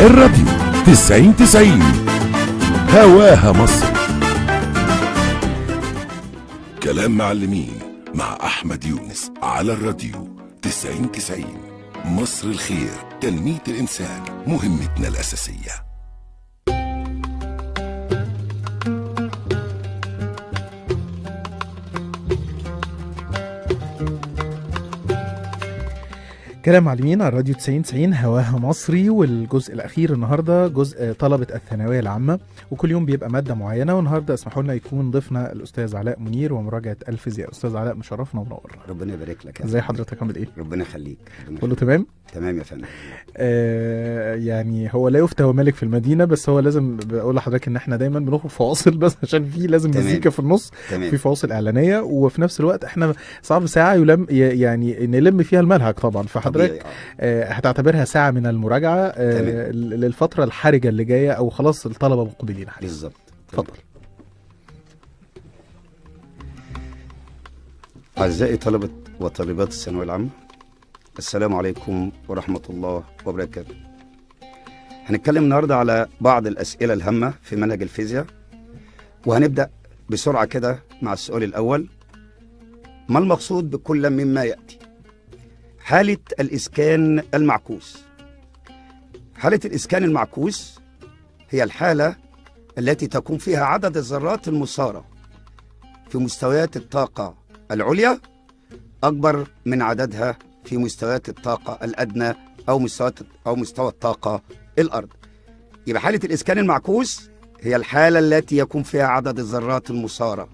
الراديو 90 90 هواها مصر. كلام معلمين مع أحمد يونس على الراديو 90 90. مصر الخير، تنمية الإنسان مهمتنا الأساسية. كلام معلمين على الراديو 90 90 هواها مصري، والجزء الأخير النهاردة جزء طلبة الثانوية العامة، وكل يوم بيبقى مادة معينة. والنهاردة اسمحوا لنا يكون ضيفنا الأستاذ علاء منير ومراجعة الفيزياء. أستاذ علاء مشرفنا ومنورنا. ربنا يبارك لك. ازي حضرتك، عامل ايه؟ ربنا يخليك. كله تمام؟ تمام يا فندم. يعني هو لا يفتى ومالك في المدينة، بس هو لازم بقول لحضرتك ان احنا دايما بنخرج فواصل بس عشان في لازم مزيكا في النص، في فواصل إعلانية، وفي نفس الوقت احنا صعب ساعة يلم يعني نلم فيها المنهج طبعا، فحضرتك هتعتبرها ساعة من المراجعة للفترة الحرجة اللي جاية، أو خلاص الطلبة مقبلين عليها. بالظبط. اتفضل. أعزائي طلبة وطالبات الثانوية العامة، السلام عليكم ورحمة الله وبركاته. هنتكلم النهاردة على بعض الأسئلة الهامة في منهج الفيزياء، وهنبدأ بسرعة كده مع السؤال الأول. ما المقصود بكل مما يأتي؟ حالة الإسكان المعكوس. حالة الإسكان المعكوس هي الحالة التي تكون فيها عدد الذرات المثارة في مستويات الطاقة العليا أكبر من عددها في مستويات الطاقة الأدنى أو مستوى الطاقة الأرض. يبقى حالة الإسكان المعكوس هي الحالة التي يكون فيها عدد الذرات المثارة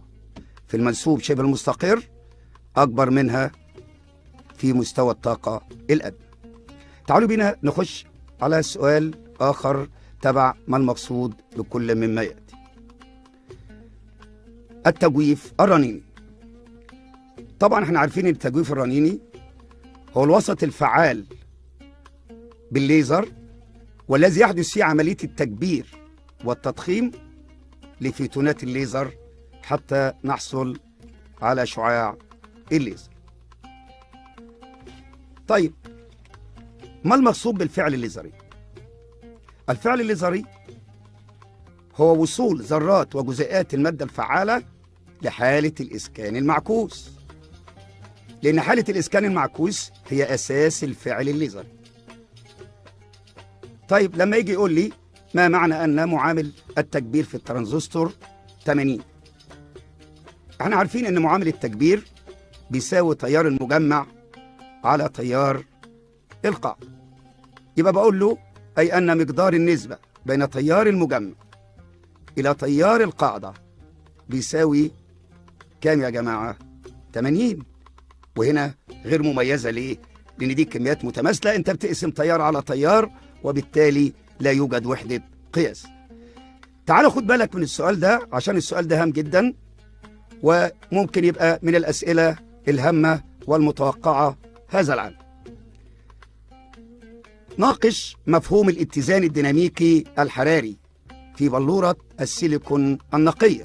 في المنسوب شبه المستقر أكبر منها في مستوى الطاقة الأدنى. تعالوا بينا نخش على سؤال آخر تبع ما المقصود بكل مما يأتي. التجويف الرنيني. طبعا احنا عارفين ان التجويف الرنيني هو الوسط الفعال بالليزر، والذي يحدث فيه عملية التكبير والتضخيم لفيتونات الليزر حتى نحصل على شعاع الليزر. طيب، ما المقصود بالفعل الليزري؟ الفعل الليزري هو وصول ذرات وجزيئات المادة الفعالة لحالة الإسكان المعكوس، لأن حالة الإسكان المعكوس هي أساس الفعل الليزري. طيب، لما يجي يقول لي ما معنى أن معامل التكبير في الترانزستور 80؟ احنا عارفين أن معامل التكبير بيساوي تيار المجمع على تيار القاع. يبقى بقول له أي أن مقدار النسبة بين تيار المجمع إلى تيار القاعدة بيساوي كام يا جماعة؟ 80. وهنا غير مميزة ليه؟ لأن دي كميات متماثلة، أنت بتقسم تيار على تيار، وبالتالي لا يوجد وحدة قياس. تعال خد بالك من السؤال ده عشان السؤال ده هام جدا، وممكن يبقى من الأسئلة الهامة والمتوقعة هذا العام. ناقش مفهوم الاتزان الديناميكي الحراري في بلورة السيليكون النقية.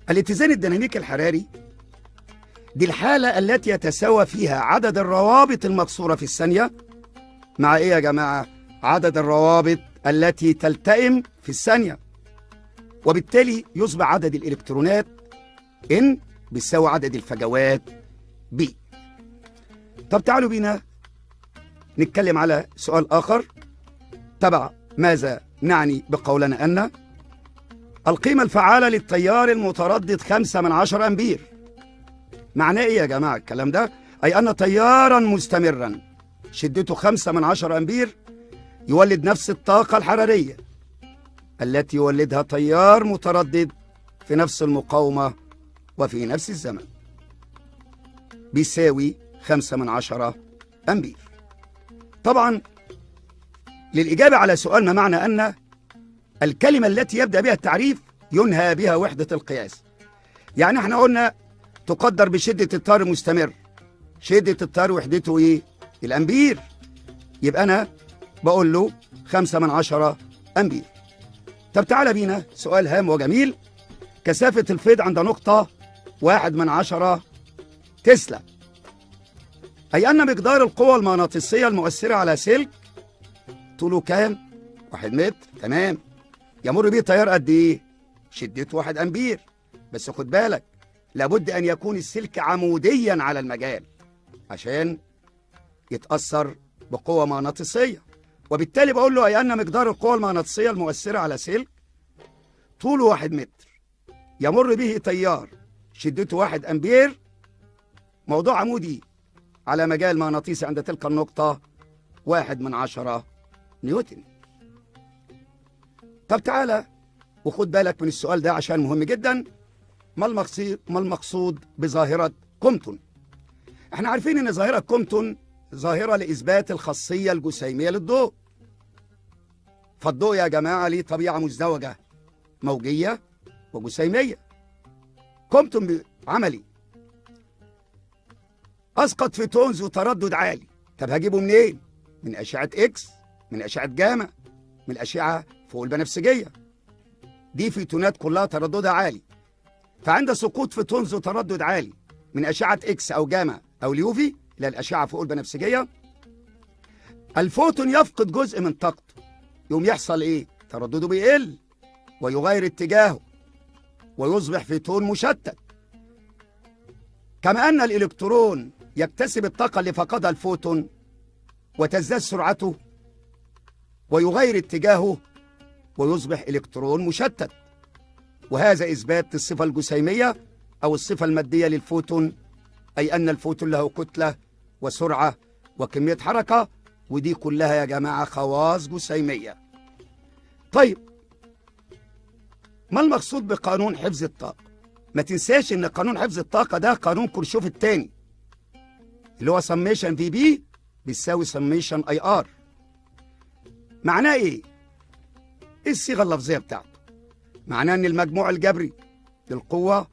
الاتزان الديناميكي الحراري دي الحالة التي يتساوى فيها عدد الروابط المكسورة في الثانية مع إيه يا جماعة؟ عدد الروابط التي تلتئم في الثانية، وبالتالي يصبح عدد الإلكترونات N بيساوي عدد الفجوات B. طب تعالوا بينا نتكلم على سؤال آخر تبع ماذا نعني بقولنا أن القيمة الفعالة للتيار المتردد 5/10 أمبير. معناه إيه يا جماعة الكلام ده؟ أي أن تيارا مستمرا شدته 5/10 أمبير يولد نفس الطاقة الحرارية التي يولدها تيار متردد في نفس المقاومة وفي نفس الزمن، بيساوي 5/10 أمبير. طبعا للإجابة على سؤال ما معنى أن الكلمة التي يبدأ بها التعريف ينهى بها وحدة القياس. يعني احنا قلنا تقدر بشدة التيار المستمر، شدة التيار وحدته ايه؟ الأمبير. يبقى أنا بقول له 5/10 أمبير. طب تعالى بينا سؤال هام وجميل. كثافة الفيض عند نقطة 1/10 تسلا، أي أن مقدار القوة المغناطيسية المؤثرة على سلك طوله كام؟ 1 متر. تمام. يمر بيه تيار قد ايه؟ شدته 1 امبير. بس خد بالك، لابد ان يكون السلك عموديا على المجال عشان يتأثر بقوة مغناطيسية. وبالتالي بقول له أي أن مقدار القوة المغناطيسية المؤثرة على سلك طوله 1 متر يمر به تيار شدته 1 أمبير موضوع عمودي على مجال مغناطيسي عند تلك النقطة 0.1 نيوتن. طب تعالى وخد بالك من السؤال ده عشان مهم جدا. ما المقصود بظاهرة كومتون؟ احنا عارفين ان ظاهرة كومتون ظاهرة لإثبات الخاصية الجسيمية للضوء. فالضوء يا جماعة ليه طبيعة مزدوجة، موجية وجسيمية. كومتون عملي أسقط فوتون ذو تردد عالي. طب هجيبه منين؟ من أشعة إكس، من أشعة جاما، من الأشعة فوق البنفسجية. دي فوتونات كلها ترددها عالي. فعند سقوط فوتون ذو تردد عالي من أشعة إكس أو جاما أو ال UV إلى الأشعة فوق البنفسجية، الفوتون يفقد جزء من طاقته. يقوم يحصل إيه؟ تردده بيقل ويغير اتجاهه ويصبح فوتون مشتت. كما أن الإلكترون يكتسب الطاقة اللي فقدها الفوتون وتزداد سرعته ويغير اتجاهه ويصبح إلكترون مشتت. وهذا إثبات الصفة الجسيمية أو الصفة المادية للفوتون، أي أن الفوتون له كتلة وسرعة وكمية حركة، ودي كلها يا جماعة خواص جسيمية. طيب ما المقصود بقانون حفظ الطاقة؟ ما تنساش إن قانون حفظ الطاقة ده قانون كيرشوف الثاني، اللي هو summation VB بيساوي summation IR. معناه إيه؟ إيه الصيغة اللفظية بتاعته؟ معناه إن المجموع الجبري للقوة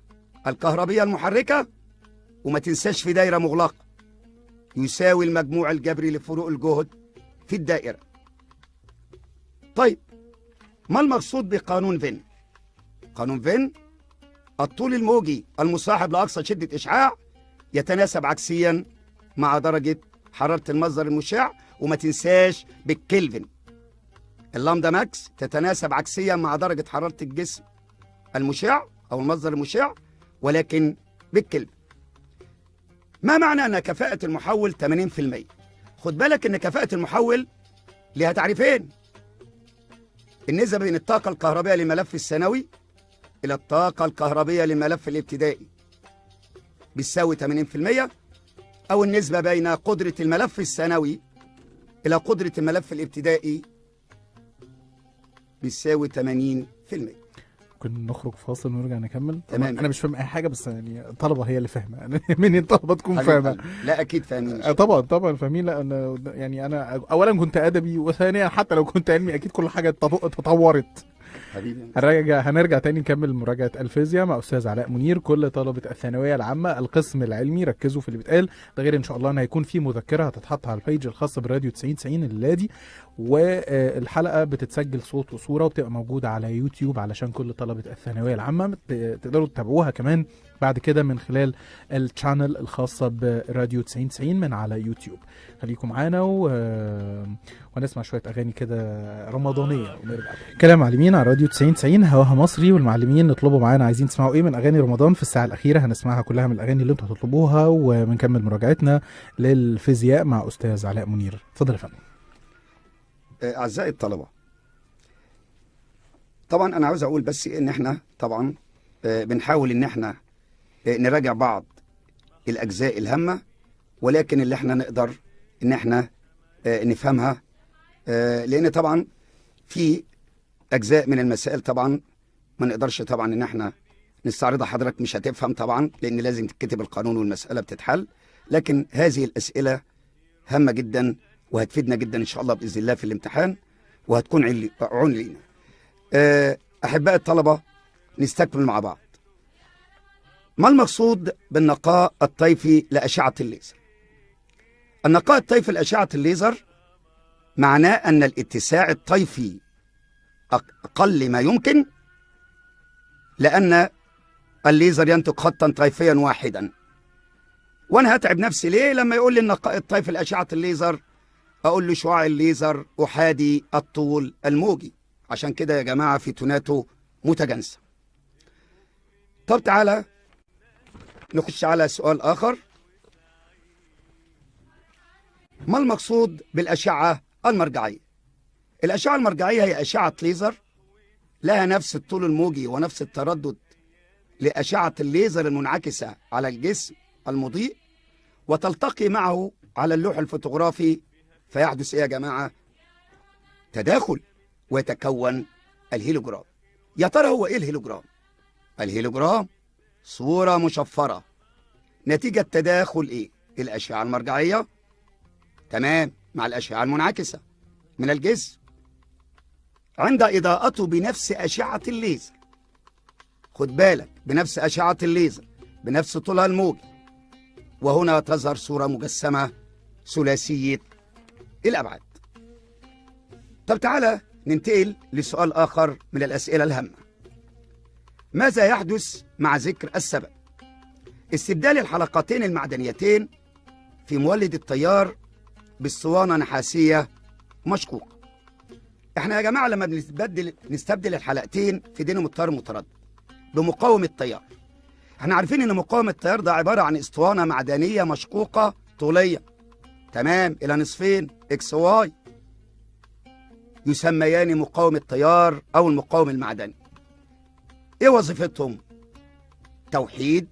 الكهربية المحركة، وما تنساش في دايرة مغلقة، يساوي المجموع الجبري لفروق الجهد في الدائرة. طيب ما المقصود بقانون فين؟ قانون فين الطول الموجي المصاحب لأقصى شدة إشعاع يتناسب عكسيا مع درجة حرارة المصدر المشع، وما تنساش بالكلفن. ال lambda max تتناسب عكسيا مع درجة حرارة الجسم المشع أو المصدر المشع، ولكن بالكلفن. ما معنى أن كفاءة المحول 80%؟ خد بالك أن كفاءة المحول لها تعريفين: النسبة بين الطاقة الكهربائية للملف الثانوي إلى الطاقة الكهربية للملف الابتدائي بتساوي 80%، أو النسبة بين قدرة الملف الثانوي إلى قدرة الملف الابتدائي بتساوي 80%. ممكن نخرج فاصل ونرجع نكمل؟ تمام. انا مش فاهم اي حاجه، بس يعني الطلبة هي اللي فاهمه. من الطلبة تكون فاهمه. لا اكيد فاهمين. طبعا طبعا فاهمين. لا انا يعني انا اولا كنت ادبي، وثانيا حتى لو كنت علمي اكيد كل حاجة تطورت. حبيبي. هنرجع تاني نكمل مراجعة الفيزياء مع أستاذ علاء منير. كل طلبة الثانوية العامة القسم العلمي ركزوا في اللي بيتقال ده، غير إن شاء الله إن هيكون في مذكرة هتتحط على ال page الخاصة براديو 9090 الليلة، والحلقة بتتسجل صوت وصورة وبتبقى موجودة على يوتيوب علشان كل طلبة الثانوية العامة تقدروا تتابعوها كمان بعد كده من خلال ال channel الخاصة براديو 9090 من على يوتيوب. خليكم معانا ونسمع شوية أغاني كده رمضانية ونرجع. كلام معلمين على راديو 9090 هواها مصري، والمعلمين نطلبوا معانا عايزين تسمعوا ايه من أغاني رمضان في الساعة الأخيرة، هنسمعها كلها من الأغاني اللي انتوا هتطلبوها، وبنكمل مراجعتنا للفيزياء مع أستاذ علاء منير. اتفضل يا فندم. أعزائي الطلبة، طبعا أنا عاوز أقول بس إن احنا طبعا بنحاول إن احنا نراجع بعض الأجزاء الهامة، ولكن اللي احنا نقدر إن احنا نفهمها، لأن طبعا في أجزاء من المسائل طبعا ما نقدرش طبعا إن احنا نستعرضها، حضرتك مش هتفهم طبعا لأن لازم تتكتب القانون والمسألة بتتحل، لكن هذه الأسئلة هامة جدا وهتفيدنا جدا إن شاء الله بإذن الله في الامتحان، وهتكون عون لينا. أحباء الطلبة، نستكمل مع بعض. ما المقصود بالنقاء الطيفي لأشعة الليزر؟ النقاء الطيفي لأشعة الليزر معناه أن الاتساع الطيفي أقل ما يمكن، لأن الليزر ينتج خطا طيفيا واحدا. وأنا هتعب نفسي ليه لما يقول لي النقاء الطيفي لأشعة الليزر أقول له شعاع الليزر أحادي الطول الموجي، عشان كده يا جماعة فوتوناته متجانسة. طب تعالى نخش على سؤال آخر. ما المقصود بالأشعة المرجعية؟ الأشعة المرجعية هي أشعة ليزر لها نفس الطول الموجي ونفس التردد لأشعة الليزر المنعكسة على الجسم المضيء، وتلتقي معه على اللوح الفوتوغرافي، فيحدث إيه يا جماعة؟ تداخل ويتكون الهيلوجرام. يا ترى هو إيه الهيلوجرام؟ الهيلوجرام صورة مشفرة نتيجة تداخل إيه؟ الأشعة المرجعية، تمام، مع الأشعة المنعكسة من الجسم عند إضاءته بنفس أشعة الليزر. خد بالك، بنفس أشعة الليزر، بنفس طولها الموجي، وهنا تظهر صورة مجسمة ثلاثية الأبعاد. طب تعالى ننتقل لسؤال آخر من الأسئلة الهامة. ماذا يحدث مع ذكر السبب؟ استبدال الحلقتين المعدنيتين في مولد التيار باسطوانة نحاسية مشقوقة. احنا يا جماعة لما نستبدل الحلقتين في دينامو التيار المتردد بمقاوم التيار، احنا عارفين ان مقاوم التيار ده عبارة عن اسطوانة معدنية مشقوقة طولية، تمام، الى نصفين X Y، يسميان مقاوم التيار او المقاوم المعدني. ايه وظيفتهم؟ توحيد،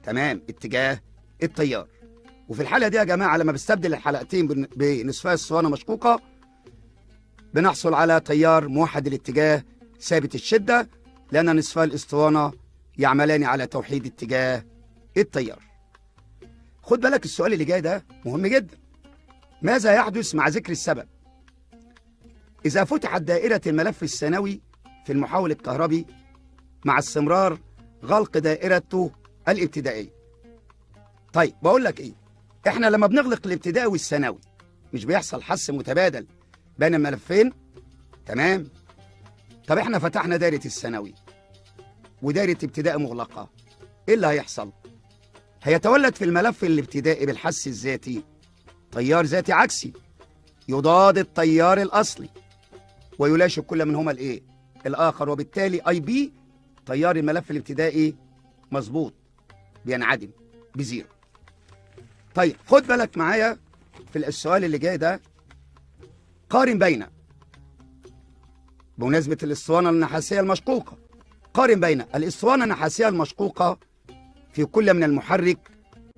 تمام، اتجاه التيار. وفي الحالة دي يا جماعة لما بستبدل الحلقتين بنصفها اسطوانة مشقوقة بنحصل على تيار موحد الاتجاه ثابت الشدة، لأن نصفها الاسطوانة يعملان على توحيد اتجاه التيار. خد بالك السؤال اللي جاي ده مهم جدا. ماذا يحدث مع ذكر السبب؟ إذا فتحت دائرة الملف الثانوي في المحول الكهربي مع استمرار غلق دائرته الابتدائية. طيب بقول لك إيه، إحنا لما بنغلق الابتدائي والثانوي مش بيحصل حس متبادل بين الملفين؟ تمام. طب إحنا فتحنا دائرة الثانوي ودائرة ابتدائي مغلقة، إيه اللي هيحصل؟ هيتولد في الملف الابتدائي بالحس الذاتي تيار ذاتي عكسي يضاد التيار الأصلي ويلاشي كل منهما الإيه؟ الآخر، وبالتالي I B تيار الملف الابتدائي مظبوط بينعدم ب zero. طيب خد بالك معايا في السؤال اللي جاي ده. قارن بين، بمناسبة الاسطوانة النحاسية المشقوقة، قارن بين الاسطوانة النحاسية المشقوقة في كل من المحرك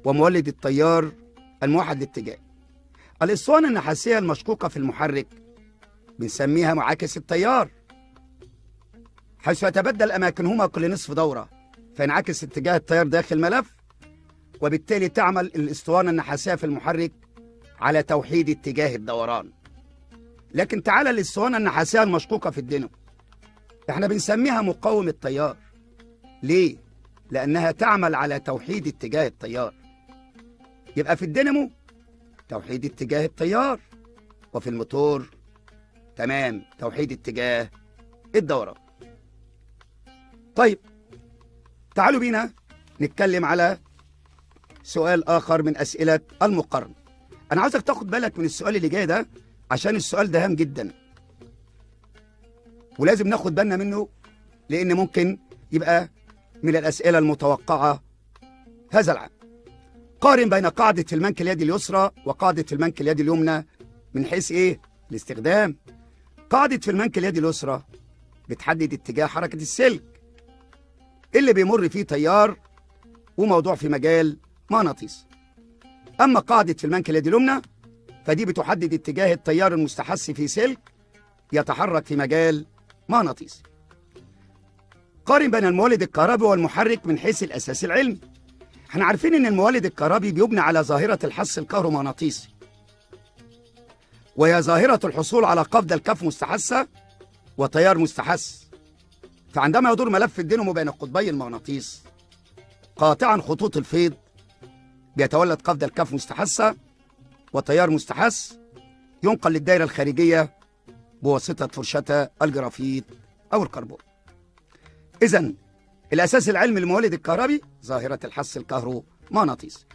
ومولد التيار الموحد الاتجاه. الاسطوانة النحاسية المشقوقة في المحرك بنسميها معاكس التيار، حيث يتبدل أماكنهما كل نصف دورة فينعكس اتجاه التيار داخل الملف، وبالتالي تعمل الاسطوانة النحاسية في المحرك على توحيد اتجاه الدوران. لكن تعالى الاسطوانة النحاسية المشقوقة في الدينامو، احنا بنسميها مقاوم التيار. ليه؟ لأنها تعمل على توحيد اتجاه التيار. يبقى في الدينامو توحيد اتجاه التيار، وفي الموتور تمام توحيد اتجاه الدوران. طيب تعالوا بينا نتكلم على سؤال آخر من أسئلة المقارنة. أنا عاوزك تاخد بالك من السؤال اللي جاي ده عشان السؤال ده هام جدا ولازم ناخد بالنا منه، لأن ممكن يبقى من الأسئلة المتوقعة هذا العام. قارن بين قاعدة المنك اليد اليسرى وقاعدة المنك اليد اليمنى من حيث إيه؟ الاستخدام. قاعدة في المنك اليد اليسرى بتحدد اتجاه حركة السلك اللي بيمر فيه تيار وموضوع في مجال مغناطيسي. أما قاعدة في المنك اليد اليمنى فدي بتحدد اتجاه التيار المستحث في سلك يتحرك في مجال مغناطيسي. قارن بين المولد الكهربي والمحرك من حيث الأساس العلمي. احنا عارفين ان المولد الكهربي بيبنى على ظاهرة الحث الكهرومغناطيسي، وهي ظاهرة الحصول على قفزة الكف مستحثة وتيار مستحث. فعندما يدور ملف الدينامو بين قطبي المغناطيس قاطعا خطوط الفيض بيتولد قفزة الكف مستحثة وتيار مستحث ينقل للدائرة الخارجية بواسطة فرشة الجرافيت أو الكربون. إذن الأساس العلمي للمولد الكهربي ظاهرة الحث الكهرومغناطيسي.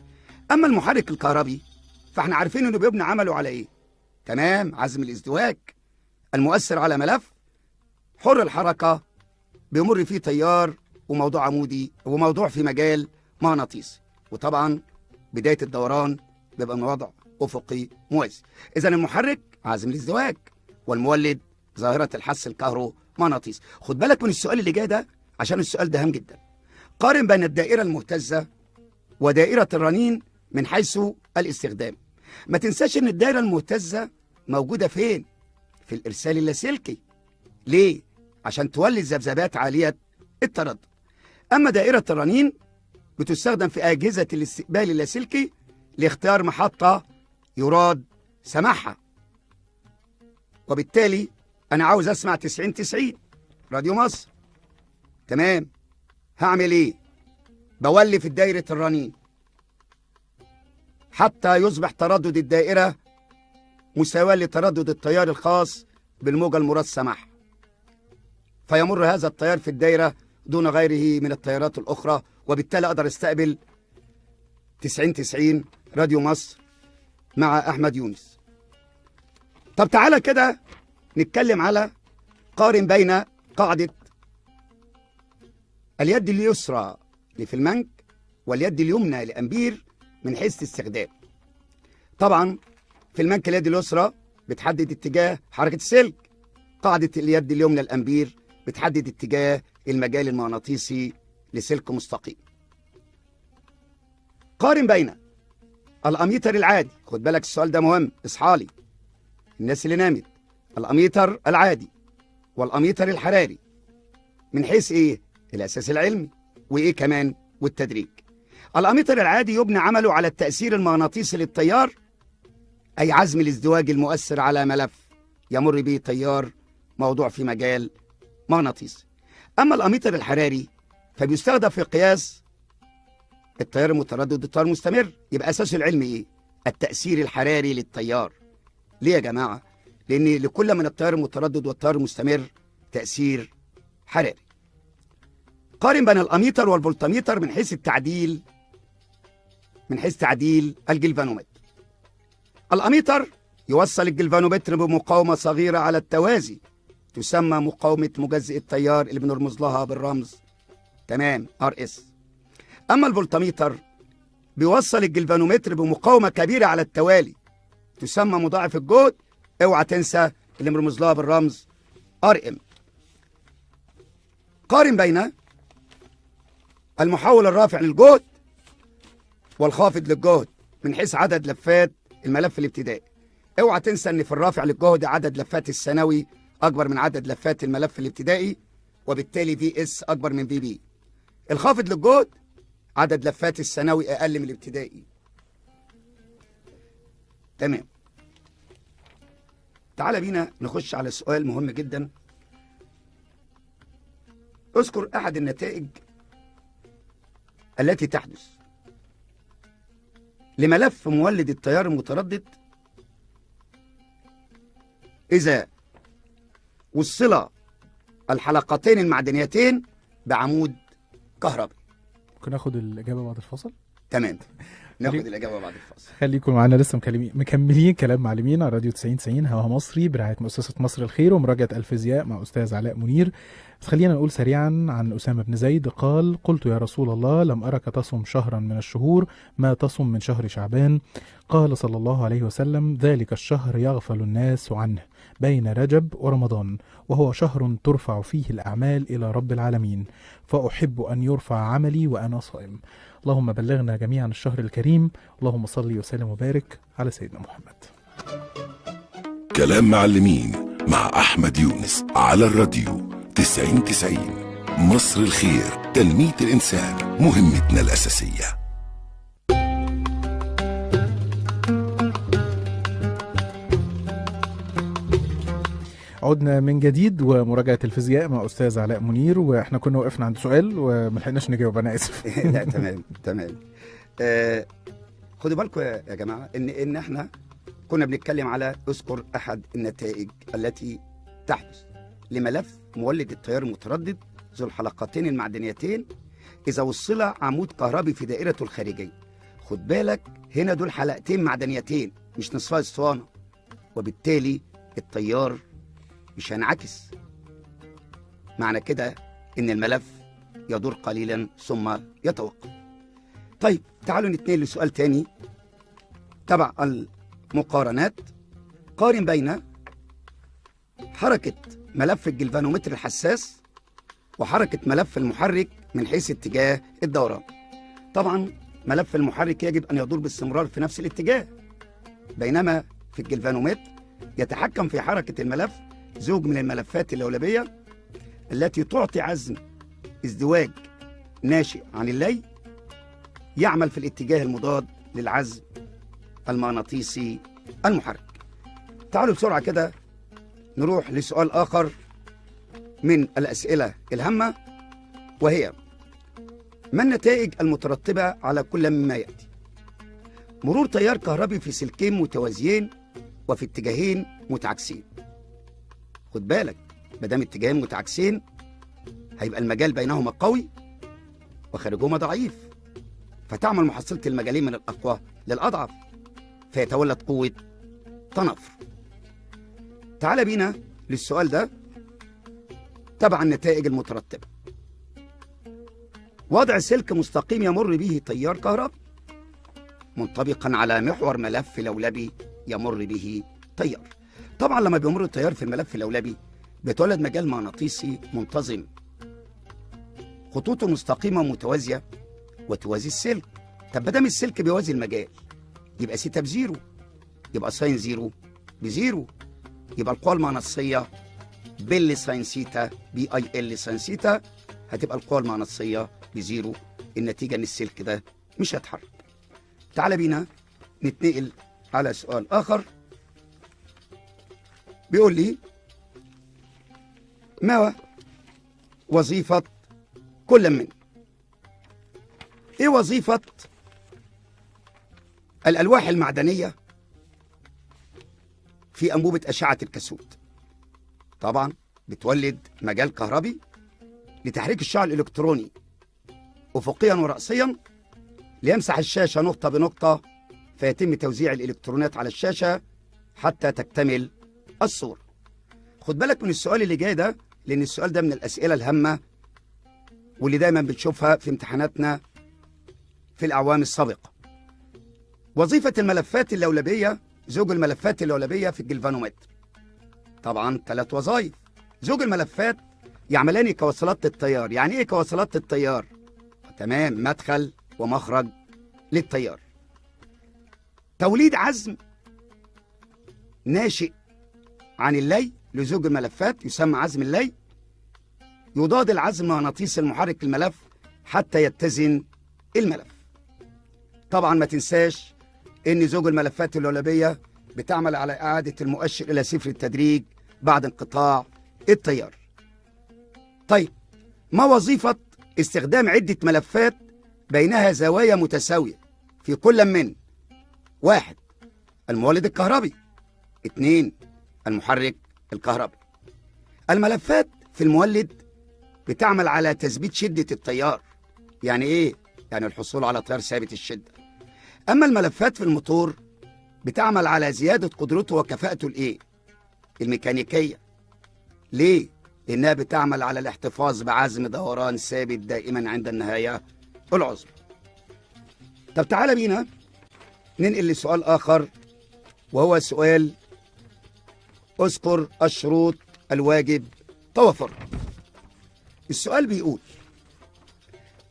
أما المحرك الكهربي فإحنا عارفين إنه بيبني عمله على إيه؟ تمام، عزم الازدواج المؤثر على ملف حر الحركة بيمر فيه تيار وموضوع عمودي وموضوع في مجال مغناطيسي، وطبعا بداية الدوران بيبقى من وضع أفقي موازي. إذا المحرك عزم الازدواج والمولد ظاهرة الحث الكهرومغناطيسي. خد بالك من السؤال اللي جاي ده عشان السؤال ده هام جدا. قارن بين الدائرة المهتزة ودائرة الرنين من حيث الاستخدام. ما تنساش ان الدائرة المهتزة موجودة فين؟ في الإرسال اللاسلكي. ليه؟ عشان تولد ذبذبات عالية التردد. أما دائرة الرنين بتستخدم في أجهزة الاستقبال اللاسلكي لاختيار محطة يراد سماعها، وبالتالي أنا عاوز أسمع 90 راديو مصر. تمام، هعمل إيه؟ بولي في دائرة الرنين حتى يصبح تردد الدائرة مساواة لتردد التيار الخاص بالموجة المراد سماعها، فيمر هذا التيار في الدائرة دون غيره من التيارات الأخرى، وبالتالي أقدر استقبل 90 راديو مصر مع أحمد يونس. طب تعالى كده نتكلم على قارن بين قاعدة اليد اليسرى لفلمنك واليد اليمنى لأمبير من حيث الاستخدام. طبعا فلمنك اليد اليسرى بتحدد اتجاه حركة السلك، قاعدة اليد اليمنى لأمبير بتحدد اتجاه المجال المغناطيسي لسلك مستقيم. قارن بين الأميتر العادي، خد بالك السؤال ده مهم، اصحالي الناس اللي نامت، الأميتر العادي والأميتر الحراري من حيث ايه؟ الأساس العلمي وايه كمان؟ والتدريج. الأميتر العادي يبني عمله على التأثير المغناطيسي للتيار، أي عزم الازدواج المؤثر على ملف يمر به تيار موضوع في مجال مغناطيسي. أما الأميتر الحراري فبيستخدم في قياس التيار المتردد والتيار المستمر. يبقى أساسه العلمي إيه؟ التأثير الحراري للتيار. ليه يا جماعة؟ لأن لكل من التيار المتردد والتيار المستمر تأثير حراري. قارن بين الأميتر والفولتميتر من حيث التعديل، من حيث تعديل الجلفانومتر. الأميتر يوصل الجلفانومتر بمقاومة صغيرة على التوازي تسمى مقاومة مجزئ التيار اللي بنرمز لها بالرمز تمام RS. أما الفولتميتر بيوصل الجلفانومتر بمقاومة كبيرة على التوالي تسمى مضاعف الجهد، اوعى تنسى اللي بنرمز لها بالرمز RM. قارن بين المحول الرافع للجهد والخافض للجهد من حيث عدد لفات الملف الابتدائي. اوعى تنسى ان في الرافع للجهد عدد لفات الثانوي اكبر من عدد لفات الملف الابتدائي، وبالتالي VS اكبر من VB. الخافض للجهد عدد لفات الثانوي اقل من الابتدائي. تمام. تعال بينا نخش على سؤال مهم جدا. اذكر احد النتائج التي تحدث لملف مولد التيار المتردد إذا وصل الحلقتين المعدنيتين بعمود كهربي. ممكن ناخد الإجابة بعد الفاصل؟ تمام، ناخد الإجابة بعد الفاصل. خليكم معانا، لسه مكملين كلام معلمين على راديو 90 هوا مصري برعاية مؤسسة مصر الخير ومراجعة الفيزياء مع أستاذ علاء منير. بس خلينا نقول سريعا عن أسامة بن زيد قال: قلت يا رسول الله لم أرك تصم شهرا من الشهور ما تصم من شهر شعبان. قال صلى الله عليه وسلم: ذلك الشهر يغفل الناس عنه بين رجب ورمضان، وهو شهر ترفع فيه الأعمال إلى رب العالمين، فأحب أن يرفع عملي وأنا صائم. اللهم بلغنا جميعا الشهر الكريم، اللهم صل وسلم وبارك على سيدنا محمد. كلام معلمين مع أحمد يونس على الراديو 90. مصر الخير، تنمية الإنسان مهمتنا الأساسية. عدنا من جديد ومراجعة الفيزياء مع أستاذ علاء منير، وإحنا كنا وقفنا عند سؤال وما لحقناش نجاوب، أنا آسف. لا تمام تمام. خدوا بالكم يا جماعة إن إحنا كنا بنتكلم على اذكر أحد النتائج التي تحدث لملف مولد التيار المتردد ذو الحلقتين المعدنيتين إذا وصل عمود كهربي في دائرته الخارجية. خد بالك هنا دول حلقتين معدنيتين مش نصفها اسطوانة. وبالتالي التيار مش هينعكس. معنى كده إن الملف يدور قليلا ثم يتوقف. طيب تعالوا نتنقل لسؤال تاني تبع المقارنات. قارن بين حركة ملف الجلفانومتر الحساس وحركة ملف المحرك من حيث اتجاه الدوران. طبعا ملف المحرك يجب أن يدور باستمرار في نفس الاتجاه، بينما في الجلفانومتر يتحكم في حركة الملف زوج من الملفات اللولبية التي تعطي عزم ازدواج ناشئ عن اللي يعمل في الاتجاه المضاد للعزم المغناطيسي المحرك. تعالوا بسرعة كده نروح لسؤال آخر من الأسئلة الهامة، وهي: ما النتائج المترتبة على كل مما يأتي؟ مرور تيار كهربي في سلكين متوازيين وفي اتجاهين متعاكسين. خد بالك، ما دام اتجاهين متعاكسين هيبقى المجال بينهما قوي وخارجهما ضعيف، فتعمل محصلة المجالين من الأقوى للأضعف، فيتولد قوة تنافر. تعال بينا للسؤال ده تبع النتائج المترتبة. وضع سلك مستقيم يمر به تيار كهربي منطبقا على محور ملف لولبي يمر به تيار. طبعا لما بيمر التيار في الملف اللولبي بيتولد مجال مغناطيسي منتظم، خطوطه مستقيمة متوازية وتوازي السلك. طب ما دام السلك بيوازي المجال يبقى theta ب zero، يبقى sine zero ب zero، يبقى القوة المغناطيسية BIL sine theta B I L sine theta هتبقى القوة المغناطيسية ب zero. النتيجة ان السلك ده مش هيتحرك. تعال بينا نتنقل على سؤال آخر بيقول لي: ما وظيفة كل من؟ ايه وظيفة الألواح المعدنية في أنبوبة أشعة الكاثود؟ طبعا بتولد مجال كهربي لتحريك الشعاع الإلكتروني أفقيا ورأسيا ليمسح الشاشة نقطة بنقطة، فيتم توزيع الإلكترونات على الشاشة حتى تكتمل الصورة. خد بالك من السؤال اللي جاي ده، لأن السؤال ده من الأسئلة الهامة واللي دايما بنشوفها في امتحاناتنا في الأعوام السابقة. وظيفة الملفات اللولبية، زوج الملفات اللولبية في الجلفانومتر. طبعا 3 وظائف. زوج الملفات يعملان كوصلات التيار. يعني ايه كوصلات التيار؟ تمام، مدخل ومخرج للتيار. توليد عزم ناشئ عن اللي لزوج الملفات يسمى عزم اللي، يضاد العزم مغناطيس المحرك الملف حتى يتزن الملف. طبعا ما تنساش ان زوج الملفات اللولبية بتعمل على إعادة المؤشر إلى صفر التدريج بعد انقطاع التيار. طيب ما وظيفة استخدام عدة ملفات بينها زوايا متساوية في كل من: 1 المولد الكهربي، 2 المحرك الكهربي؟ الملفات في المولد بتعمل على تثبيت شدة التيار. يعني إيه؟ يعني الحصول على تيار ثابت الشدة. أما الملفات في الموتور بتعمل على زيادة قدرته وكفاءته الإيه؟ الميكانيكية. ليه؟ لأنها بتعمل على الاحتفاظ بعزم دوران ثابت دائما عند النهاية العظمى. طب تعالى بينا ننقل لسؤال آخر، وهو سؤال اذكر الشروط الواجب توفر. السؤال بيقول: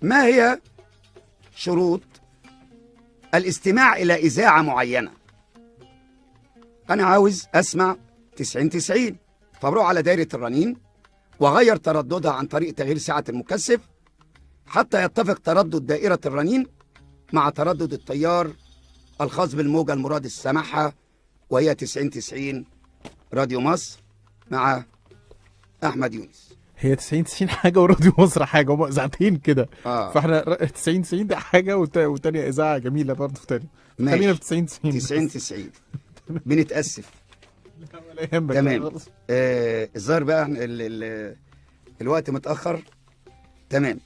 ما هي شروط الاستماع إلى إذاعة معينة؟ أنا عاوز أسمع 90 90، فبروح على دايرة الرنين وغير ترددها عن طريق تغيير سعة المكثف حتى يتفق تردد دائرة الرنين مع تردد التيار الخاص بالموجة المراد سماعها، وهي 90 90 راديو مصر مع أحمد يونس. هي 90 90 حاجة وراديو مصر حاجة، هما إذاعتين كده. فاحنا 90 90 ده حاجة وتانية إذاعة جميلة برضه تانية. خلينا في 90 90. 90 90 بنتأسف. ولا يهمك. تمام. الظاهر بقى ال الوقت متأخر. تمام.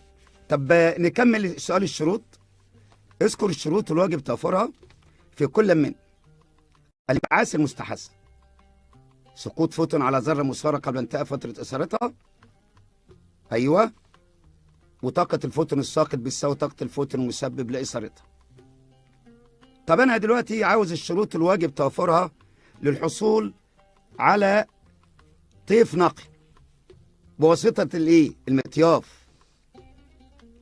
طب نكمل سؤال الشروط. اذكر الشروط الواجب توفرها في كل من الانبعاث المستحث سقوط فوتون على ذرة مثارة قبل انتهاء فترة إثارتها. أيوة، وطاقة الفوتون الساقط بتساوي طاقة الفوتون المسبب لإثارتها. طب أنا دلوقتي عاوز الشروط الواجب توفرها للحصول على طيف نقي بواسطة الإيه؟ المطياف.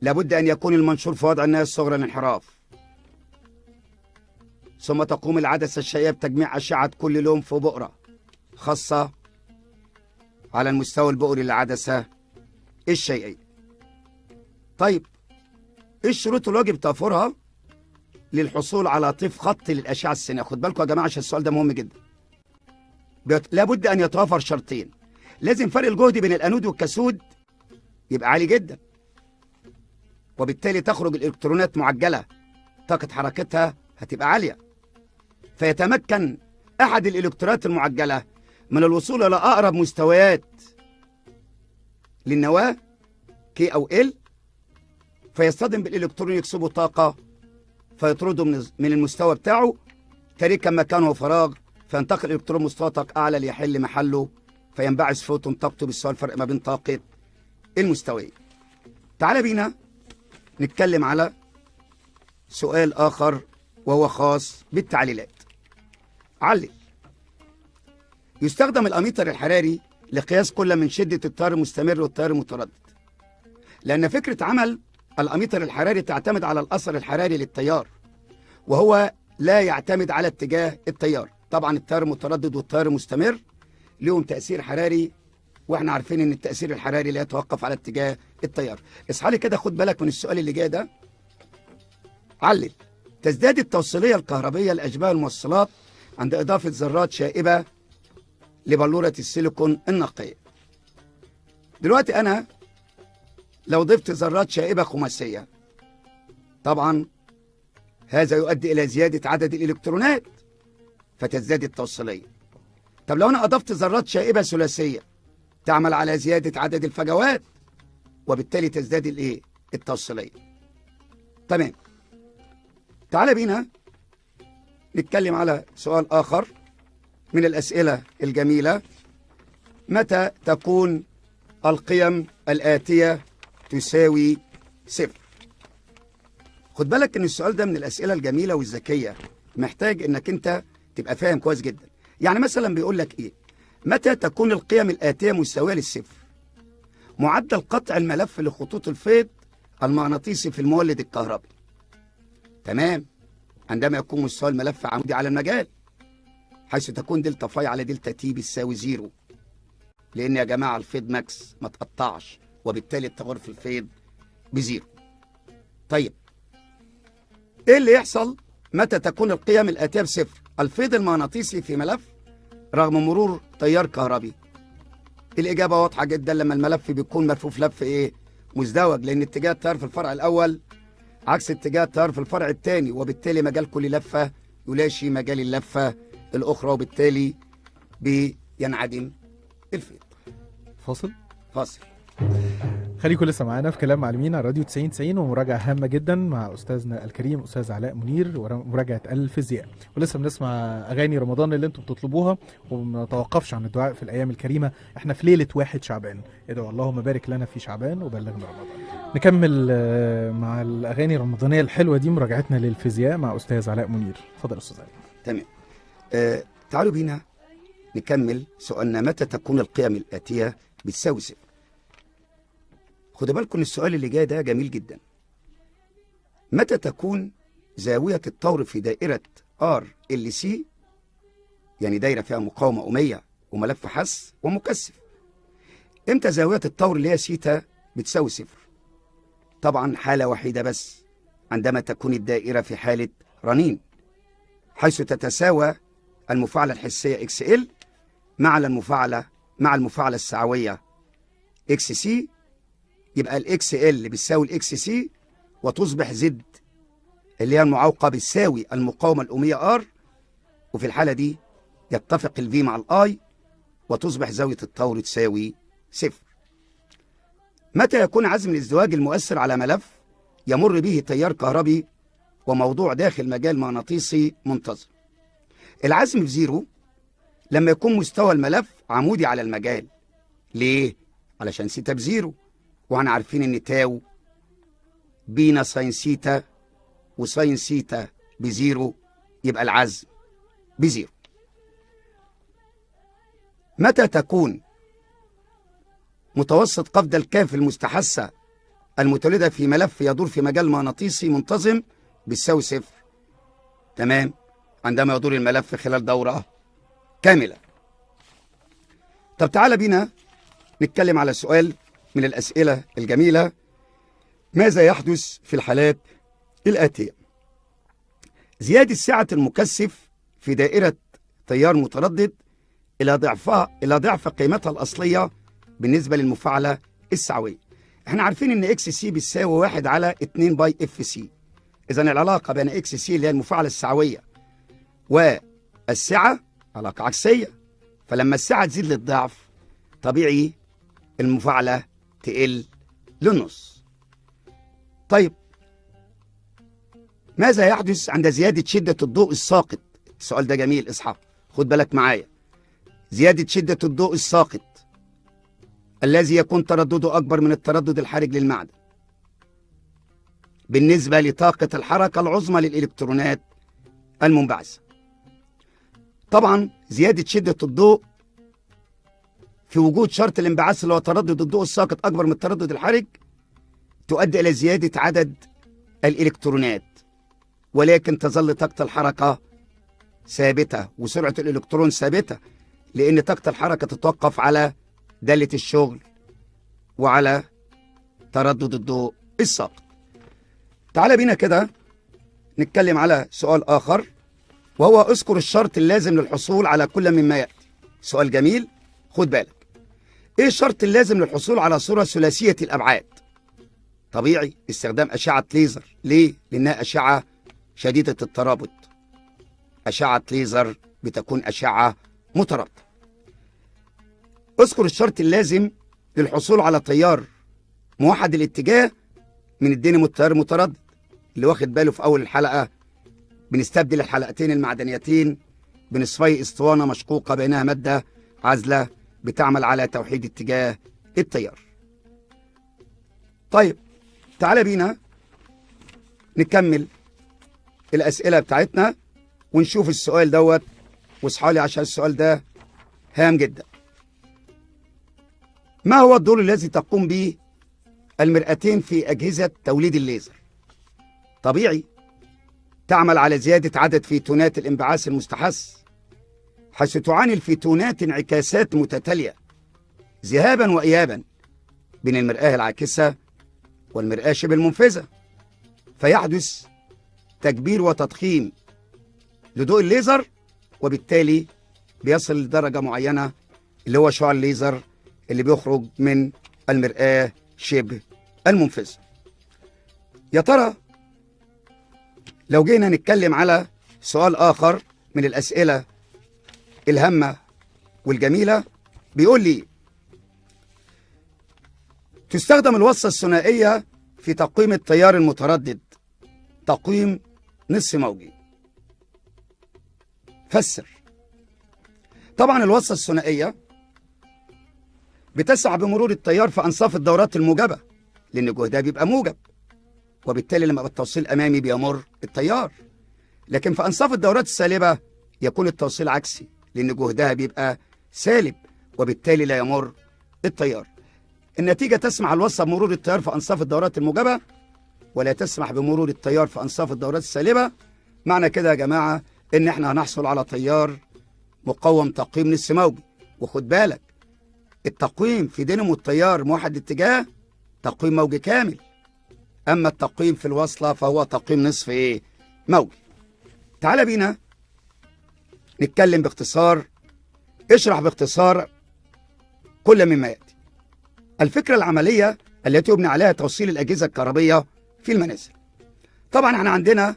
لابد أن يكون المنشور في وضع النهاية الصغرى للانحراف، ثم تقوم العدسة الشيئية بتجميع أشعة كل لون في بؤرة خاصة على المستوى البؤري للعدسة الشيئية. طيب إيه الشروط الواجب توفرها للحصول على طيف خطي للأشعة السينية؟ خد بالكم يا جماعة عشان السؤال ده مهم جدا. لابد أن يتوافر شرطين. لازم فرق الجهد بين الأنود والكاثود يبقى عالي جدا، وبالتالي تخرج الإلكترونات معجلة، طاقة حركتها هتبقى عالية، فيتمكن أحد الإلكترونات المعجلة من الوصول إلى أقرب مستويات للنواة K أو L، فيصطدم بالإلكترون يكسبه طاقة فيطرده من المستوى بتاعه تاركا مكانه فراغ، فينتقل الإلكترون مستوى طاقة أعلى ليحل محله، فينبعث فوتون طاقته بالسؤال الفرق ما بين طاقة المستويين. تعال بينا نتكلم على سؤال آخر وهو خاص بالتعليلات. علل. يستخدم الأميتر الحراري لقياس كل من شدة التيار المستمر والتيار المتردد، لأن فكرة عمل الأميتر الحراري تعتمد على الأثر الحراري للتيار، وهو لا يعتمد على اتجاه التيار. طبعا التيار المتردد والتيار المستمر لهم تأثير حراري، واحنا عارفين ان التأثير الحراري لا يتوقف على اتجاه التيار. اصحى لي كده، خد بالك من السؤال اللي جاي ده. علل. تزداد التوصيلية الكهربية لأشباه الموصلات عند إضافة ذرات شائبة لبلورة السيليكون النقية. دلوقتي أنا لو ضفت ذرات شائبة خماسية، طبعا هذا يؤدي إلى زيادة عدد الإلكترونات فتزداد التوصيلية. طب لو أنا أضفت ذرات شائبة ثلاثية تعمل على زيادة عدد الفجوات وبالتالي تزداد الإيه؟ التوصيلية. تمام. تعال بينا نتكلم على سؤال آخر من الأسئلة الجميلة. متى تكون القيم الآتية تساوي صفر؟ خد بالك إن السؤال ده من الأسئلة الجميلة والذكية، محتاج إنك أنت تبقى فاهم كويس جدا. يعني مثلا بيقول لك إيه؟ متى تكون القيم الآتية مساوية للصفر؟ معدل قطع الملف لخطوط الفيض المغناطيسي في المولد الكهربي. تمام، عندما يكون مستوى الملف عمودي على المجال، حيث تكون delta phi على delta t بتساوي zero، لأن يا جماعة الفيض max ما تقطعش، وبالتالي التغير في الفيض ب zero. طيب إيه اللي يحصل متى تكون القيم الآتية بصفر؟ الفيض المغناطيسي في ملف رغم مرور تيار كهربي. الإجابة واضحة جدا، لما الملف بيكون ملفوف لف إيه؟ مزدوج، لأن اتجاه التيار في الفرع الأول عكس اتجاه التيار في الفرع الثاني، وبالتالي مجال كل لفة يلاشي مجال اللفة الأخرى، وبالتالي بينعدم الفيض. فاصل؟ فاصل. خليكم لسه معانا في كلام معلمين على راديو 9090، ومراجعة هامة جدا مع أستاذنا الكريم أستاذ علاء منير، ومراجعة الفيزياء. ولسه بنسمع أغاني رمضان اللي انتم بتطلبوها، وما نتوقفش عن الدعاء في الأيام الكريمة. احنا في ليلة 1 شعبان، ادعوا اللهم بارك لنا في شعبان وبلغنا رمضان. نكمل مع الأغاني الرمضانية الحلوة دي مراجعتنا للفيزياء مع أستاذ علاء منير. اتفضل أستاذ علاء. تمام. تعالوا بينا نكمل سؤالنا. متى تكون القيم الآتية بتساوي صفر؟ خدوا بالكم السؤال اللي جاي ده جميل جدا. متى تكون زاوية الطور في دائرة RLC، يعني دايرة فيها مقاومة أومية وملف حث ومكثف، امتى زاوية الطور اللي هي سيتا بتساوي صفر؟ طبعا حالة وحيدة بس، عندما تكون الدائرة في حالة رنين، حيث تتساوى المفاعلة الحسية XL مع المفاعلة السعوية XC، يبقى ال XL بتساوي ال XC، وتصبح Z اللي هي المعوقة بتساوي المقاومة الأومية R، وفي الحالة دي يتفق ال V مع ال I، وتصبح زاوية الطور تساوي صفر. متى يكون عزم الازدواج المؤثر على ملف يمر به تيار كهربي وموضوع داخل مجال مغناطيسي منتظم؟ العزم في zero لما يكون مستوى الملف عمودي على المجال. ليه؟ علشان theta ب zero، واحنا عارفين ان tau BINA sine theta و sine theta ب zero، يبقى العزم ب zero. متى تكون متوسط قفزة الكاف المستحثة المتولدة في ملف يدور في مجال مغناطيسي منتظم بتساوي صفر؟ تمام، عندما يدور الملف خلال دورة كاملة. طب تعالى بينا نتكلم على سؤال من الأسئلة الجميلة. ماذا يحدث في الحالات الآتية؟ زيادة سعة المكثف في دائرة تيار متردد إلى ضعف قيمتها الأصلية بالنسبة للمفاعلة السعوية. احنا عارفين ان XC بتساوي 1 على 2 pi FC. اذا العلاقة بين XC اللي هي المفاعلة السعوية والسعة علاقة عكسية، فلما السعة تزيد للضعف طبيعي المفاعلة تقل للنص. طيب ماذا يحدث عند زيادة شدة الضوء الساقط؟ السؤال ده جميل، اصحى خد بالك معايا. زيادة شدة الضوء الساقط الذي يكون تردده أكبر من التردد الحرج للمعدن بالنسبة لطاقة الحركة العظمى للإلكترونات المنبعثة. طبعا زيادة شدة الضوء في وجود شرط الانبعاث اللي هو تردد الضوء الساقط أكبر من التردد الحرج تؤدي إلى زيادة عدد الإلكترونات، ولكن تظل طاقة الحركة ثابتة وسرعة الإلكترون ثابتة، لأن طاقة الحركة تتوقف على دالة الشغل وعلى تردد الضوء الساقط. تعال بينا كده نتكلم على سؤال آخر، وهو اذكر الشرط اللازم للحصول على كل مما يأتي. سؤال جميل، خد بالك. ايه الشرط اللازم للحصول على صورة ثلاثية الأبعاد؟ طبيعي استخدام أشعة ليزر. ليه؟ لأنها أشعة شديدة الترابط. أشعة ليزر بتكون أشعة مترابطة. اذكر الشرط اللازم للحصول على تيار موحد الاتجاه من الدينامو التيار المتردد. اللي واخد باله في أول الحلقة بنستبدل الحلقتين المعدنيتين بنصفي اسطوانة مشقوقة بينها مادة عازلة بتعمل على توحيد اتجاه التيار. طيب تعالى بينا نكمل الأسئلة بتاعتنا ونشوف السؤال دوت، واصحالي عشان السؤال ده هام جدا. ما هو الدور الذي تقوم به المرآتين في أجهزة توليد الليزر؟ طبيعي تعمل على زيادة عدد فيتونات الانبعاث المستحث، حيث تعاني الفيتونات انعكاسات متتالية ذهابا وإيابا بين المرآة العاكسة والمرآة شبه المنفذة، فيحدث تكبير وتضخيم لضوء الليزر، وبالتالي بيصل لدرجة معينة اللي هو شعاع الليزر اللي بيخرج من المرآة شبه المنفذة. يا ترى لو جينا نتكلم على سؤال آخر من الأسئلة الهامة والجميلة، بيقول لي تستخدم الوصلة الثنائية في تقويم التيار المتردد تقويم نصف موجي. فسر. طبعا الوصلة الثنائية بتسعى بمرور التيار في أنصاف الدورات الموجبة، لأن جهدها بيبقى موجب، وبالتالي لما التوصيل أمامي بيمر التيار. لكن في أنصاف الدورات السالبة يكون التوصيل عكسي، لأن جهدها بيبقى سالب، وبالتالي لا يمر التيار. النتيجة تسمح الوصلة بمرور التيار في أنصاف الدورات الموجبة، ولا تسمح بمرور التيار في أنصاف الدورات السالبة. معنى كده يا جماعة إن إحنا هنحصل على تيار مقاوم تقويم نصف موجي. وخد بالك التقويم في دينامو التيار موحد الاتجاه تقويم موجي كامل، أما التقويم في الوصلة فهو تقويم نصف موجي. تعال بينا نتكلم باختصار، اشرح باختصار كل مما يأتي. الفكرة العملية التي يبنى عليها توصيل الأجهزة الكهربية في المنازل. طبعا احنا عندنا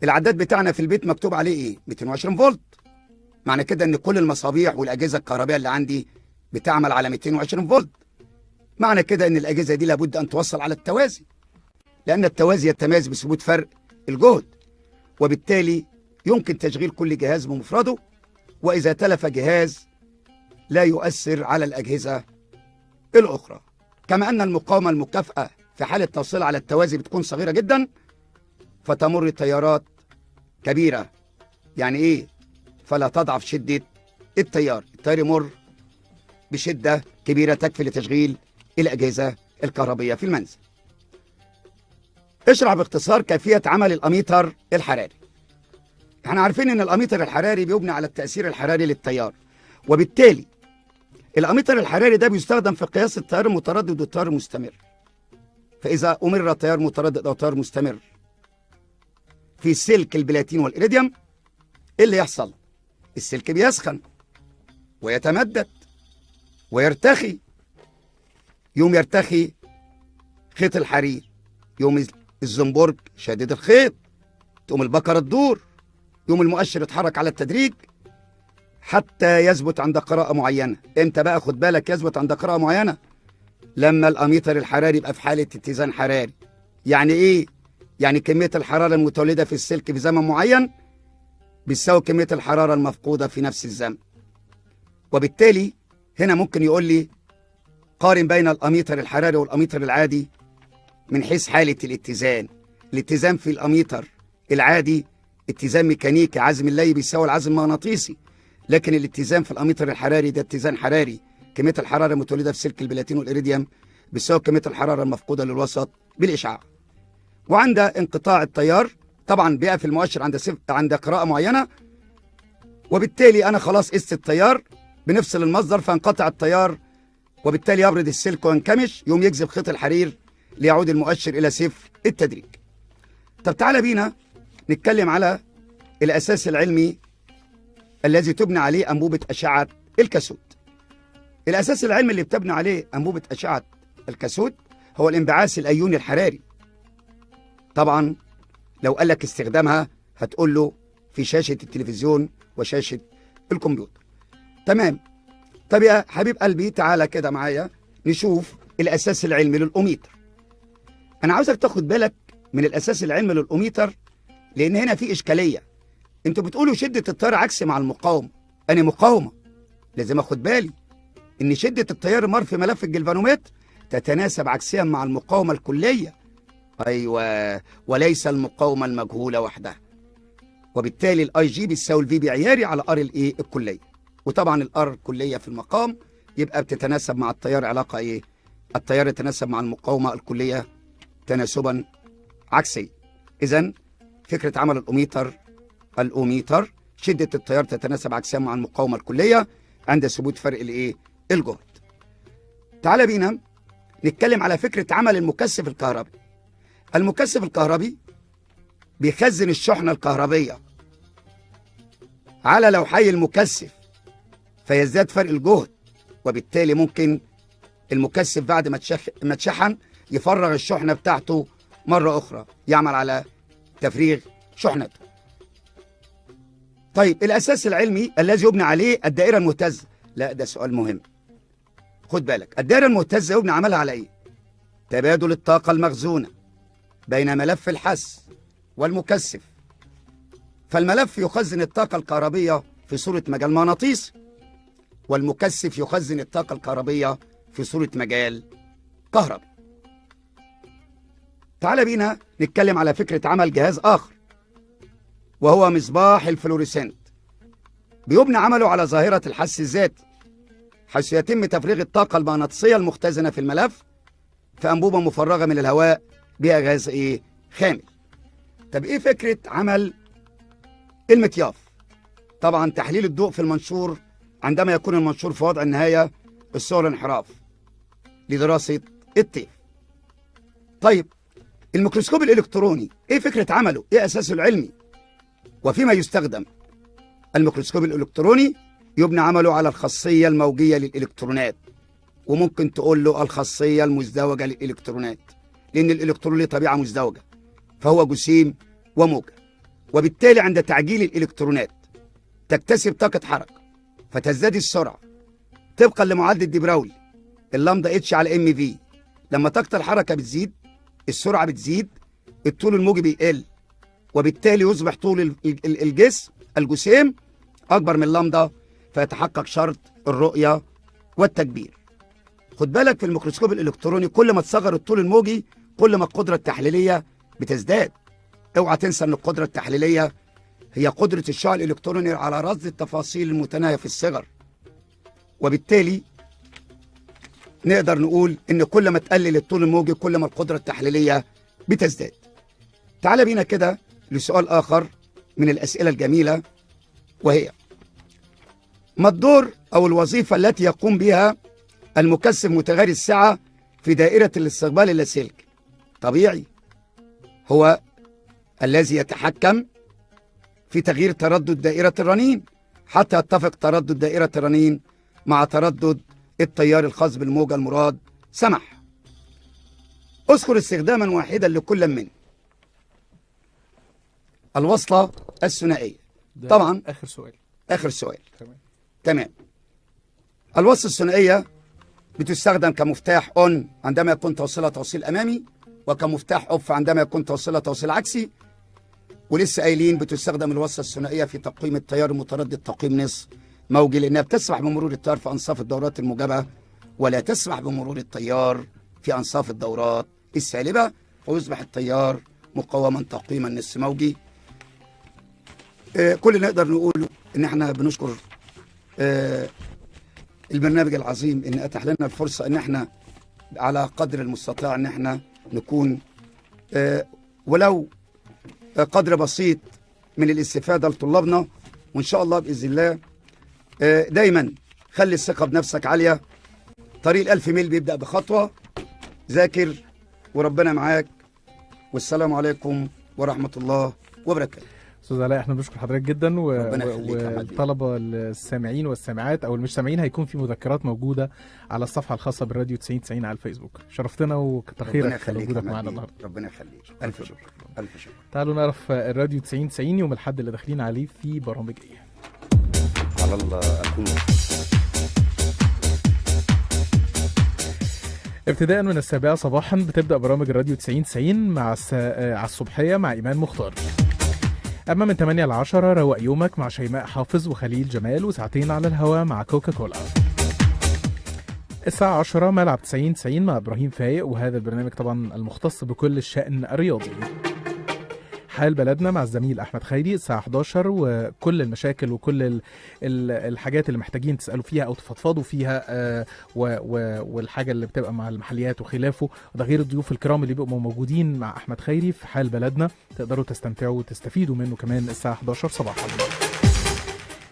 العداد بتاعنا في البيت مكتوب عليه ايه؟ 220 فولت. معنى كده ان كل المصابيح والأجهزة الكهربية اللي عندي بتعمل على 220 فولت. معنى كده ان الأجهزة دي لابد أن توصل على التوازي، لأن التوازي يتميز بثبوت فرق الجهد، وبالتالي يمكن تشغيل كل جهاز بمفرده، وإذا تلف جهاز لا يؤثر على الأجهزة الأخرى. كما أن المقاومة المكافئة في حالة توصيل على التوازي بتكون صغيرة جدا، فتمر تيارات كبيرة. يعني إيه؟ فلا تضعف شدة التيار، التيار يمر بشدة كبيرة تكفي لتشغيل الأجهزة الكهربية في المنزل. اشرح باختصار كيفية عمل الأميتر الحراري. احنا عارفين ان الأميتر الحراري بيبني على التأثير الحراري للتيار، وبالتالي الأميتر الحراري ده بيستخدم في قياس التيار المتردد والتيار المستمر. فإذا أمر تيار متردد أو تيار مستمر في سلك البلاتين والإيريديوم، إيه اللي يحصل؟ السلك بيسخن ويتمدد ويرتخي. يوم يرتخي خيط الحرير، يوم الزنبرك شديد الخيط، تقوم البكرة تدور، يوم المؤشر يتحرك على التدريج حتى يثبت عند قراءة معينة. امتى بقى؟ خد بالك، يثبت عند قراءة معينة لما الأميتر الحراري يبقى في حالة اتزان حراري. يعني ايه؟ يعني كمية الحرارة المتولدة في السلك في زمن معين بتساوي كمية الحرارة المفقودة في نفس الزمن. وبالتالي هنا ممكن يقول لي قارن بين الأميتر الحراري والأميتر العادي من حيث حالة الاتزان. الاتزان في الأميتر العادي اتزان ميكانيكي، عزم اللي بيساوي العزم المغناطيسي، لكن الاتزان في الأميتر الحراري ده اتزان حراري، كمية الحرارة المتولدة في سلك البلاتين والإيريديوم بتساوي كمية الحرارة المفقودة للوسط بالإشعاع. وعند انقطاع التيار طبعا بيقف المؤشر عند قراءة معينة، وبالتالي أنا خلاص قست التيار، بنفصل المصدر فانقطع التيار، وبالتالي يبرد السلك وينكمش، يوم يجذب خيط الحرير ليعود المؤشر إلى صفر التدريج. طب تعالى بينا نتكلم على الأساس العلمي الذي تبنى عليه أنبوبة أشعة الكاثود. الأساس العلمي اللي بتبنى عليه أنبوبة أشعة الكاثود هو الانبعاث الأيوني الحراري. طبعا لو قال لك استخدامها هتقول له في شاشة التلفزيون وشاشة الكمبيوتر. تمام. طب يا حبيب قلبي تعالى كده معايا نشوف الأساس العلمي للأوميتر. أنا عاوزك تاخد بالك من الأساس العلمي للأوميتر، لأن هنا في إشكالية. انتوا بتقولوا شدة التيار عكس مع المقاومة. أنا مقاومة، لازم أخد بالي إن شدة التيار المار في ملف الجلفانومتر تتناسب عكسيا مع المقاومة الكلية. أيوة، وليس المقاومة المجهولة وحدها. وبالتالي ال I g بيساوي ال V بعياري على R الايه الكلية، وطبعا ال R الكلية في المقام يبقى بتتناسب مع التيار علاقة ايه؟ التيار يتناسب مع المقاومة الكلية تناسبا عكسيا. اذا فكرة عمل الأوميتر شدة التيار تتناسب عكسيا مع المقاومة الكلية عند ثبوت فرق الايه؟ الجهد. تعال بينا نتكلم على فكرة عمل المكثف الكهربي. المكثف الكهربي بيخزن الشحنة الكهربية على لوحي المكثف فيزداد فرق الجهد، وبالتالي ممكن المكثف بعد ما تشحن يفرغ الشحنة بتاعته مرة أخرى، يعمل على تفريغ شحنته. طيب الأساس العلمي الذي يبنى عليه الدائرة المهتزة. لا ده سؤال مهم، خد بالك. الدائرة المهتزة يبنى عملها على إيه؟ تبادل الطاقة المخزونة بين ملف الحث والمكثف. فالملف يخزن الطاقة الكهربية في صورة مجال مغناطيسي، والمكثف يخزن الطاقة الكهربية في صورة مجال كهربي. تعال بينا نتكلم على فكرة عمل جهاز آخر، وهو مصباح الفلوريسنت. بيبنى عمله على ظاهرة الحث الذاتي، حيث يتم تفريغ الطاقة المغناطيسية المختزنة في الملف في أنبوبة مفرغة من الهواء بها غاز إيه؟ خامل. طب إيه فكرة عمل المطياف؟ طبعا تحليل الضوء في المنشور عندما يكون المنشور في وضع النهاية الصور الانحراف لدراسة الطيف. طيب الميكروسكوب الإلكتروني إيه فكرة عمله؟ إيه أساسه العلمي؟ وفيما يستخدم؟ الميكروسكوب الإلكتروني يبنى عمله على الخاصية الموجية للإلكترونات، وممكن تقول له الخاصية المزدوجة للإلكترونات، لأن الإلكترون له طبيعة مزدوجة، فهو جسيم وموجة. وبالتالي عند تعجيل الإلكترونات تكتسب طاقة حركة فتزداد السرعة طبقا لمعادلة دي براولي، ال lambda h على m v. لما طاقة الحركة بتزيد السرعة بتزيد، الطول الموجي بيقل، وبالتالي يصبح طول الجسم الجسيم أكبر من لامدا، فيتحقق شرط الرؤية والتكبير. خد بالك في الميكروسكوب الإلكتروني كل ما تصغر الطول الموجي كل ما القدرة التحليلية بتزداد. اوعى تنسى أن القدرة التحليلية هي قدرة الشعاع الإلكتروني على رصد التفاصيل المتناهية في الصغر، وبالتالي نقدر نقول إن كل ما تقلل الطول الموجي كل ما القدرة التحليلية بتزداد. تعال بينا كده لسؤال آخر من الأسئلة الجميلة، وهي ما الدور أو الوظيفة التي يقوم بها المكثف متغير السعة في دائرة الاستقبال اللاسلكي؟ طبيعي هو الذي يتحكم في تغيير تردد دائرة الرنين حتى يتفق تردد دائرة الرنين مع تردد التيار الخاص بالموجة المراد سمح. اذكر استخداما واحدا لكل من الوصلة الثنائية. طبعا آخر سؤال. آخر سؤال. تمام. الوصلة الثنائية بتستخدم كمفتاح on عندما يكون توصيلها توصيل أمامي، وكمفتاح off عندما يكون توصيلها توصيل عكسي. ولسه قايلين بتستخدم الوصلة الثنائية في تقويم التيار المتردد تقويم نصف موجي، لأنها بتسمح بمرور التيار في أنصاف الدورات الموجبة ولا تسمح بمرور التيار في أنصاف الدورات السالبة، فيصبح التيار مقاوما تقويما نصف موجي. كل اللي نقدر نقوله إن احنا بنشكر البرنامج العظيم إن أتاح لنا الفرصة إن احنا على قدر المستطاع إن احنا نكون ولو قدر بسيط من الاستفادة لطلابنا. وإن شاء الله بإذن الله دايما خلي الثقة بنفسك عالية. طريق 1000 ميل بيبدأ بخطوة. ذاكر وربنا معاك، والسلام عليكم ورحمة الله وبركاته. استاذ علاء احنا بنشكر حضرتك جدا والطلبة السامعين والسامعات او المش سامعين هيكون في مذكرات موجودة على الصفحة الخاصة بالراديو 9090 على الفيسبوك. شرفتنا وكتر خيرك على وجودك معانا النهارده. ربنا يخليك، الف شكر، الف شكر. تعالوا نعرف الراديو 9090 يوم الاحد اللي داخلين عليه في برامج ايه. على الله اكون. ابتداء من 7 صباحا بتبدا برامج الراديو 9090 مع على الصبحية مع ايمان مختار. أما من 8 ل 10 روق يومك مع شيماء حافظ وخليل جمال، وساعتين على الهواء مع كوكا كولا. الساعة 10 ملعب 9090 مع إبراهيم فايق، وهذا البرنامج طبعا المختص بكل الشأن الرياضي. حال بلدنا مع الزميل أحمد خيري الساعة 11، وكل المشاكل وكل الحاجات اللي محتاجين تسألوا فيها أو تفضفضوا فيها، والحاجة اللي بتبقى مع المحليات وخلافه، ده غير الضيوف الكرام اللي بيبقوا موجودين مع أحمد خيري في حال بلدنا، تقدروا تستمتعوا وتستفيدوا منه كمان الساعة 11 صباحا.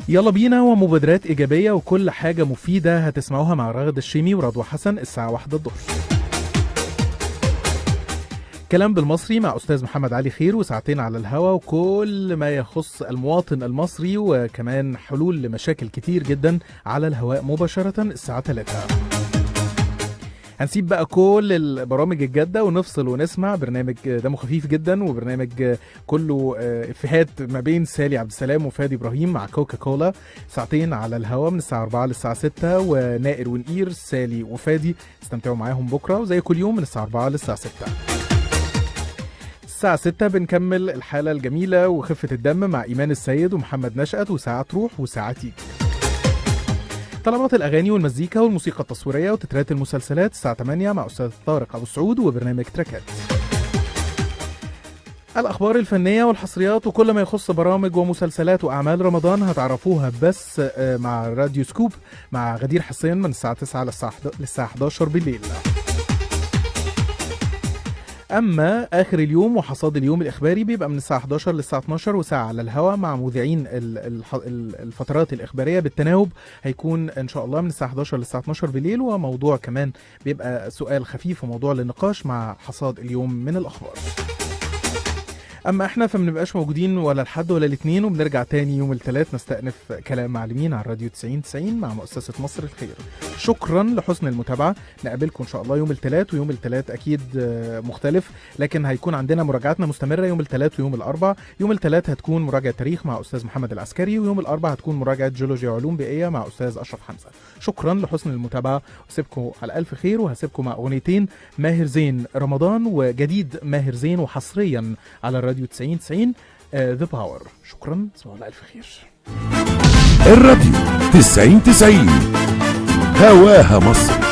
يلا بينا ومبادرات إيجابية وكل حاجة مفيدة هتسمعوها مع رغد الشيمي ورضوى حسن الساعة 1 الظهر. كلام بالمصري مع أستاذ محمد علي خير، وساعتين على الهوا وكل ما يخص المواطن المصري، وكمان حلول لمشاكل كتير جدا على الهواء مباشرة الساعة 3. هنسيب بقى كل البرامج الجادة ونفصل ونسمع برنامج دمه خفيف جدا، وبرنامج كله إفيهات ما بين سالي عبد السلام وفادي إبراهيم مع كوكا كولا، ساعتين على الهوا من الساعة 4 للساعة 6، ونائر ونقير سالي وفادي استمتعوا معاهم بكرة وزي كل يوم من الساعة 4 للساعة 6. الساعة 6 بنكمل الحالة الجميلة وخفة الدم مع إيمان السيد ومحمد نشأت، وساعة تروح وساعة تيجي. طلبات الأغاني والمزيكا والموسيقى التصويرية وتترات المسلسلات الساعة 8 مع أستاذ طارق أبو سعود وبرنامج تراكات. الأخبار الفنية والحصريات وكل ما يخص برامج ومسلسلات وأعمال رمضان هتعرفوها بس مع راديو سكوب مع غدير حسين من الساعة 9 للساعة 11 بالليل. أما آخر اليوم وحصاد اليوم الإخباري بيبقى من الساعة 11 للساعة 12، وساعة على الهواء مع مذيعين الفترات الإخبارية بالتناوب، هيكون إن شاء الله من الساعة 11 للساعة 12 بالليل، وموضوع كمان بيبقى سؤال خفيف وموضوع للنقاش مع حصاد اليوم من الأخبار. أما إحنا فمنبقاش موجودين ولا الحد ولا الاثنين، وبنرجع تاني يوم الثلاث نستأنف كلام معلمين على الراديو 9090 مع مؤسسة مصر الخير. شكرا لحسن المتابعة، نقابلكم إن شاء الله يوم الثلاث، ويوم الثلاث أكيد مختلف، لكن هيكون عندنا مراجعاتنا مستمرة يوم الثلاث ويوم الأربع. يوم الثلاث هتكون مراجعة تاريخ مع أستاذ محمد العسكري، ويوم الأربع هتكون مراجعة جيولوجيا وعلوم بيئية مع أستاذ أشرف حمزة. شكرا لحسن المتابعة، وسيبكم على ألف خير، وهسيبكم مع أغنيتين ماهر زين رمضان وجديد ماهر زين، وحصريا على الراديو 9090 The Power. شكرا، تصبحوا على ألف خير. الراديو 90 90، هواها مصر.